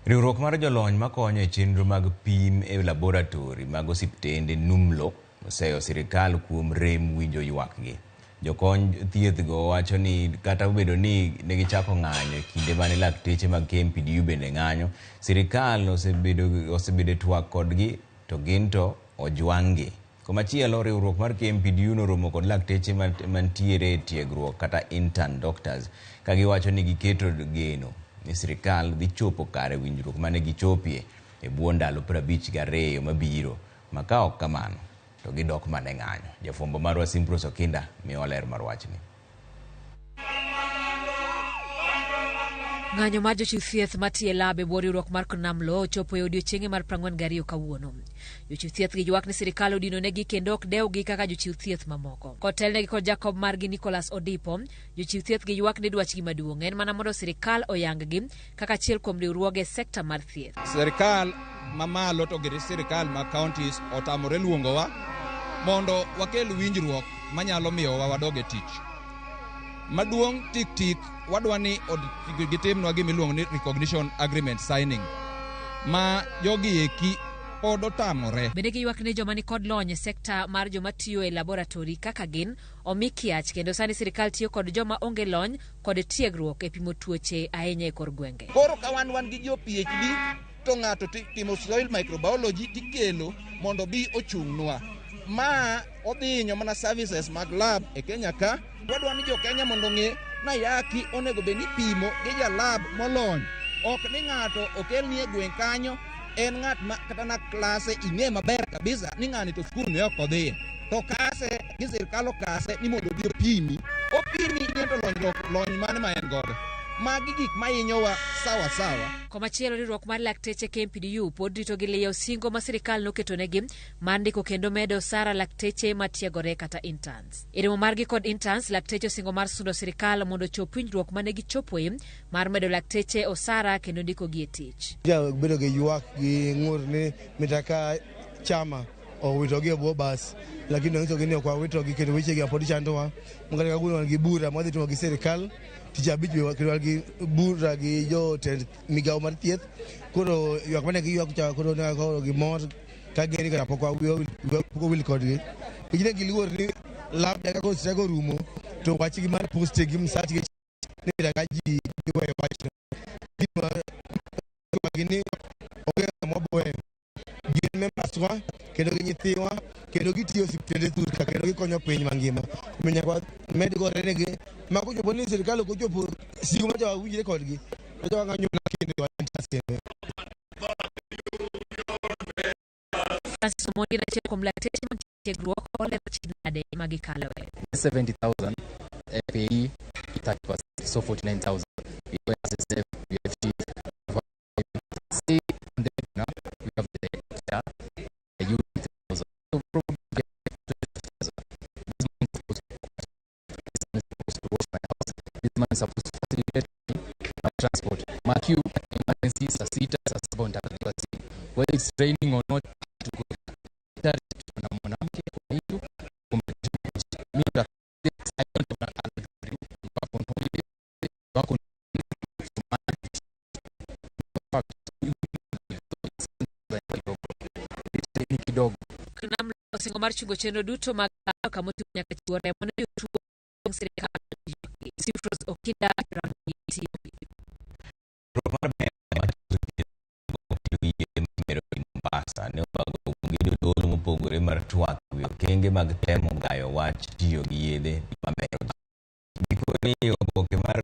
Riwruok mar jolony makonyo e chenro mag pim e laboratori mag osiptende NUMLO oseyo sirikal kuom rem winjo ywakgi. Jokony thiethgo wacho ni kata obedo ni negichako ng'anyo e kinde mane lakteche mag KMPDU bende ng'anyo, sirikal osebedo osebedo e twak kodgi to gin to ojwang'gi. Komachielo, riwruok mar KMPDU noromo kod lakteche mantiere e tiegruok kata intern doctors ka giwacho ni giketo geno ni sirikal dhi chopo kare winjruok mane gichopie e bwo ndalo 52 mabiro ma ka ok kamano to gidok mana e ng'anyo. Jafwambo marwa Simprose Okinda miyowa ler mar wachni. Ng'anyo mar jochiw thieth matiyo e lab e bwo riwruok mar KNAMLO ochopo e odiechienge mar 42 kawuono. Jochiw thieth gi ywak ni sirikal odinonegi kendo ok dewgi kaka jochiw thieth mamoko. Kotelnegi kod jakom margi Nicholas Odipo, jochiw thieth gi ywak ni dwachgi maduong' en mana mondo sirikal oyang-gi kaka achiel kuom riwruoge e sekta mar thieth. Sirikal mamalo to gi sirikal ma counties otamore luongowa mondo wakel winjruok manyalo miyowa wadog e tich. Maduong' tik tik wadwa ni gitimnwa gima iluongo ni recognition agreement signing ma jogi eki pod otamore. Bende giywak ni joma nikod lony e sekta mar joma tiyo e laboratori kaka gin omi kiach kendo sani sirikal tiyo kod joma onge lony kod tiegruok e pimo tuoche ahinya e kor gwenge. Koro ka wan wan gi jo PhD to ng'ato timo soil microbiology tikelo mondo obi ochung'nwa. Ma odhi hinyo mana services mag lab e Kenya ka. Wadwa ni jo Kenya mondo ong'e ni ayaki onego bed ni ipimo gi ja lab molony. Ok ni ng'ato okelni e gweng' kanyo en ng'at ma kata na klase ing'e maber kabisa ni ng'ani to skul ne ok odhiye. To kase gi sirkal okase ni mondo obi opimi. Opimi ni to lony lony mane ma en godo. Magi gik mahinyowa sawa sawa. Komachielo riwruok mar lakteche KMPDU pod rito gi liyo singo ma sirikal noketonegi mar ndiko kendo medo osara lakteche matiegore kata interns. E romo margi kod interns, lakteche osingo mar sundo sirikal mondo ochop winjruok mane gichopoe mar medo lakteche osara kendo ndikogi e tich. Ja bedo gi ywak gi ng'ur ni mitaka chama owitogi e bwo bas, lakini wanyisogi ni ok wawitogi kendo wechegi pod chandowa. Kata kawuono wan gi bura mwadhi timo gi sirikal tich abich be kendo wan gi bura gi jotend migawo mar thieth. Koro ywak mane giywak cha koro ne koro gimor ka ging'e ni kara pok owil kodgi. Nikech ne giluor ni labda ka koro strike orumo to wachgi mar posting gi msachgi ni kaka ji giweyo wachno. Gima ni onge ng'ama boweyo. Gin members wa kendo gi nyithiwa kendo gitiyo osiptende thur ka kendo gikonyo piny mangima. Omiyo nyaka wamed gore negi ma kochopo ni sirikal ok ochopo sigo ma wawinjre kodgi to jowa ng'anyo mana kendo wantas kendo. Francis Omondi en achiel kuom lakteche mantie tiegruok olero achiedh nade ma gikaloe. 70,000 FAE 30%, so 49,000. We have SSF, we have SHIF, C, and then now we have the SHA, the U 3,000. So probably get 20,000. This man is supposed to this man is supposed to wash my house. This man is supposed to facilitate me, my transport. Mark you, emergency, saa sita, saa saba nitapigiwa simu. Whether it's raining or not, to go. Daktari, kuna mwanamke, kuna issue, mimi nita- I don't have an work on holiday, work on ni kidogo. KNAMLO osingo mar chungo chenro duto mag kama oting'o nyaka chiwo remo ne jotuo sirikal. Simfros Okinda, Ramogi TV. Riwruok mar ber mar yie mamero e Mombasa ne obago gi jodolo mopogore mar twak e wi okenge mag temo gayo wach tiyo gi yedhe mamero ji. Gikoni oboke mar